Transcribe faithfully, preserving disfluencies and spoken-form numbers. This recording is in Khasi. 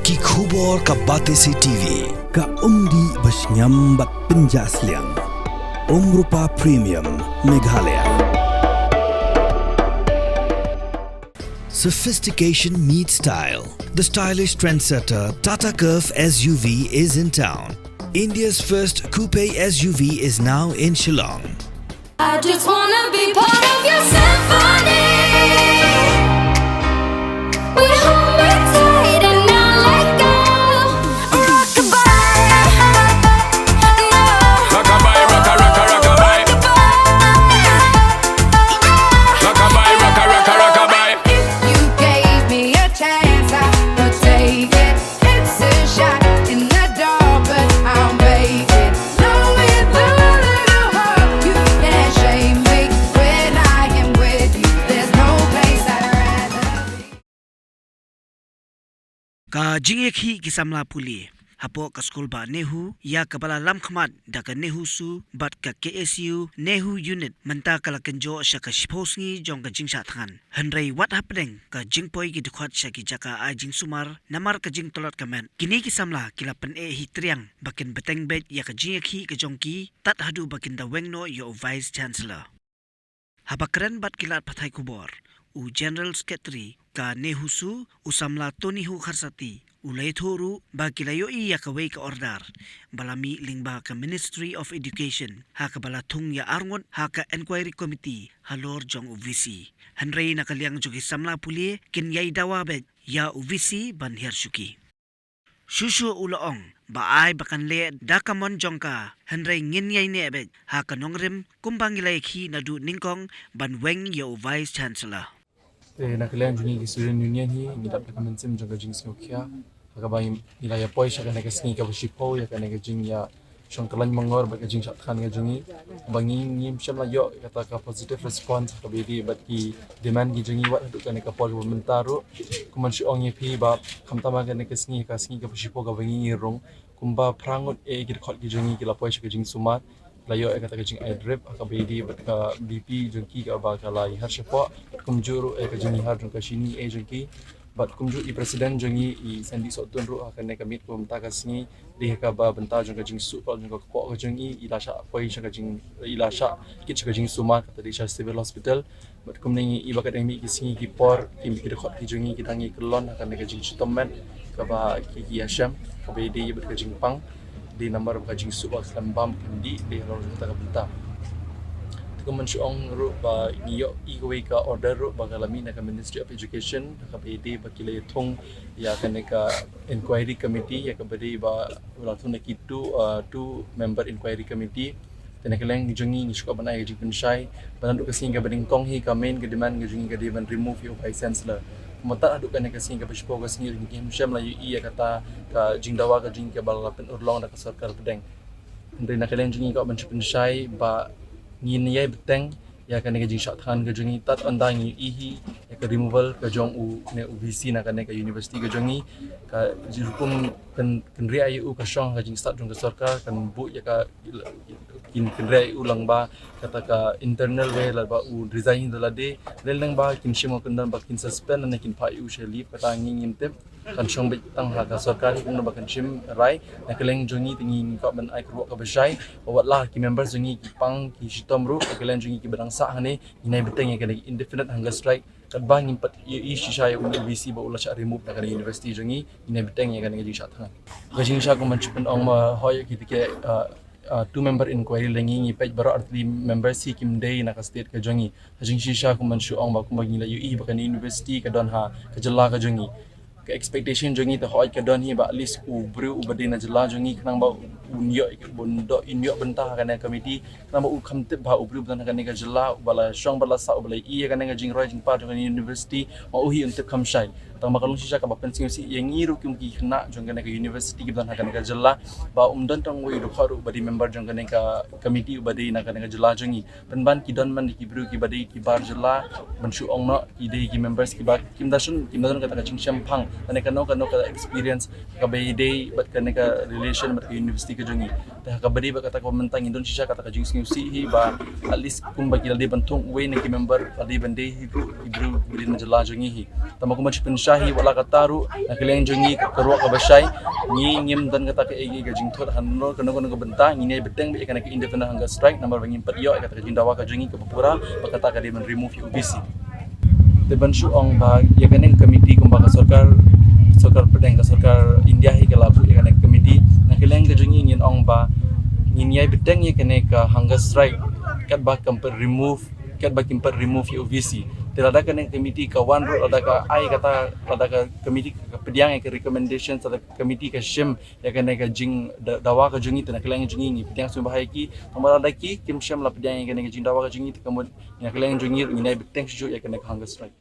Ki khubor ka Batesi T V. Ka umdih ba shngiam bad pynjah sliang. Umrupa Premium Meghalaya. Sophistication meets style. The stylish trendsetter Tata Curvv S U V is in town. India's first coupe S U V is now in Shillong. I just wanna be part of your symphony. We hold me tight and not let go. Rockabye. No. Rockabye, rocka, rocka, rockabye. Rockabye. Yeah. Rockabye, rocka, rocka, rockabye. If you gave me a chance, I would take it. It's a shot in the dark, but I'll make it. Know with a little hope you can't shame me. When I am with you, there's no place I'd rather be. Ka jingïakhih ki samla pule hapoh ka skul bah NEHU, ïa kaba la lam khmat da ka NEHUSU bad ka K S U NEHU Unit, mynta ka la kynjoh sha ka shiphew sngi jong ka jingshah thngan. Hynrei wat hapdeng ka jingpoi ki dkhot sha ki jaka ai jingsumar namar ka jingtlot ka met, kine ki samla ki la pyneh hi triang ba kin bteng beit ïa ka jingïakhih ka jong ki, tad haduh ba kin da weng noh ïa u Vice Chancellor. Haba kren bad ki lad pathai khubor, u General Secretary ka NEHUSU, u samla Tonihu Kharsati, u la ïathuh ruh ba ki la ïohi ïa kawei ka order ba la mih lyngba ka Ministry of Education, ha kaba la thung ïa arngut ha ka Enquiry Committee halor jong u V C. Hynrei na ka liang jong ki samla pule, kin ïai dawa beit ïa u V C ban hiar shuki. Shuh shuh u la ong ba ai ba kan leh da ka mon jong ka, hynrei ngin ïai neh beit ha ka nongrim kumba ngi la ïakhih naduh nyngkong ban weng ïa u Vice Chancellor. Te na ka liang jong ngi ki Student Union hi, ngi dap da ka mynsiem jong ka jingsngewkhia ha kaba ngi la ïa poi sha kane ka sngi kaba shiphew ïa kane ka jingïa shong kyllain mangor bad ka jingshah thngan ka jong ngi. Ba ngi ngim shym la ïoh kata ka positive response kaba ïadei bad ki demand ki jong ngi wat haduh kane ka por kaba mynta ruh. Kumban shu ong ïa phi ba khamtam ha kane ka sngi, ka sngi kaba shiphew kaba ngi ngi rung, kumba phra ngut eh ki dkhot ki jong ngi ki la poi sha ka jingsumar. La ïoh eh kata ka jingai drip ha kaba ïadei bad ka B P jong ki kaba ka la ïahar shapoh. Kumjuh ruh eh ka jingïahar jong ka shini eh jong ki. Bad kumjuh i President jong ngi, i Sandy Sohtun ruh, ha kane ka miet kaba mynta ka sngi, dei ha kaba bynta jong ka jingsuh jong ka kpoh ka jong i, i la shah poi sha ka jing, i la shah kit sha ka jingsumar, kata dei sha Civil Hospital. Bad kumne ngi i ba ka dang mih ki sngi ki por, ki mih ki dkhot ki jong ngi ki dang ïa kyllon ha kane ka jingshitom met kaba ki, ki ïashem, kaba ïadei bad ka jingpang. Dei namar ba ka jingsuh ba ka slem bam kan dih dei halor kata ka bynta. Te kumban shu ong ruh ba ngi ïohi kawei ka order ruh ba ka la mih na ka Ministry of Education, kaba ïadei ba ki la ïathung ïa kane ka inquiry committee, ïa kaba dei ba la thung na ki two, uh, two member inquiry committee. Te na ka liang jong ngi ngi shu kwah ban ai ka jingpynshai ba naduh ka sngi kaba nyngkong hi ka main ka demand ka jong ngi ka dei ban remove ïa u Vice Chancellor. Kumta haduh kane ka sngi kaba shiphew ka sngi ngi ngim shym la ïohi ïa kata ka jingdawa ka jong ngi kaba la pynurlong da ka sorkar pdeng. Hynrei na ka liang jong ngi kwah ban shu pynshai ba ngin ïai bteng ïa kane ka jingshah thngan ka jong ngi tad ynda ngi ïohi hi ïa ka removal ka jong u, ne u V C na kane ka university ka jong ngi. Ka jinghukum kan, kan riah ïa u ka shong ka jingstad jong ka sorkar, kan buh ïa ka, kin, kan riah ïa u lyngba kata ka internal way, lada ba u resign da lade, lada lyngba kin shim ka kyndon ba kin suspend ne kin phah ïa u sha leave, kata ngi ngim tip. Kan shong beit tang ha ka sorkar hi kumno ba kan shim rai. Na ka liang jong ngi te ngi kwah ban ai ka ruh kaba shai ba wat la ki members jong ngi ki pang ki shitom ruh, na ka liang jong ngi kiba dang sah hangne, ngin ïai bteng ïa kane indefinite hunger strike. Katba ngim pat ïohi shisha ïa u V C ba u la shah remove na kane university jong ngi, ngin ïai bteng ïa kane ka jingshah thngan. Ka jingshisha kumban shu pynong ba hooid ïa kita ki, uh, uh, two member inquiry lane ngi, ngi peit baroh artylli members hi kim dei na ka state ka jong ngi. Ka jingshisha kumban shu ong ba kumba ngi la ïohi ba kane university ka don ha ka jylla ka jong ngi. Ka expectation jong ngi te hooid ka don hi ba at least u briew uba dei na jylla jong ngi khnang ba un ïoh, un ïoh bynta ha kane ka committee, khnang ba u kham tip ba u briew ba don ha kane ka jylla, uba la shong, ba la sah, uba la ïohi ïa kane ka jingroi jingpar jong kane university, ma u hi un tip kham shai. Tang ba ka long shisha kaba pynsngewsih ïa ngi ruh kum ki khynnah jong kane ka university kiba don ha kane ka jylla, ba um don tang uwei u dkhot ruh uba dei member jong kane ka committee uba dei na kane ka jylla jong ngi. Pynban ki don man ki briew kiba dei ki bar jylla, ban shu ong noh, ki dei ki members kiba kim da shon, kim da don kata ka jingshemphang lane kano kano ka experience kaba ïadei bad kane ka relation bad ka university ka jong ngi. Te ha kaba dei bad kata ka mynta ngi don shisha kata ka jingsngewsih hi ba at least kumba ki la dei ban thung uwei na ki member la dei ban dei hi ruh ki briew ba dei na jylla jong ngi hi. Tangba kumba shu pynshai hi wat la katta ruh na ka liang jong ngi ka ruh kaba shai ngi ngim don kata kaei kaei ka jingthut hangno kano kano ka bynta ngin ïai bteng beit ïa kane ka independent hunger strike namar ba ngim pat ïoh ïa kata ka jingdawa ka jong ngi kaba pura ba kata ka dei ban remove ïa u V C. Te ban shu ong ba ïa kane ka committee kumba ka sorkar, sorkar pdeng ka sorkar India hi ka la buh ïa kane ka committee. Na ka liang ka jong ngi ngin ong ba ngin ïai bteng ïa kane ka hunger strike katba kam pat remove, katba kim pat remove ïa u V C. Te lada kane ka committee ka wan ruh lada ka ai kata, lada ka committee ka pdiang ïa ka recommendation, lada ka committee ka shim ïa kane ka jingdawa ka jong ngi te na ka liang jong ngi ngi pdiang sngewbha ïa ki. Tangba lada ki kim shim la pdiang ïa kane ka jingdawa ka jong ngi te ka mut na ka liang jong ngi ruh ngin ïai bteng shuh shuh ïa kane ka hunger strike.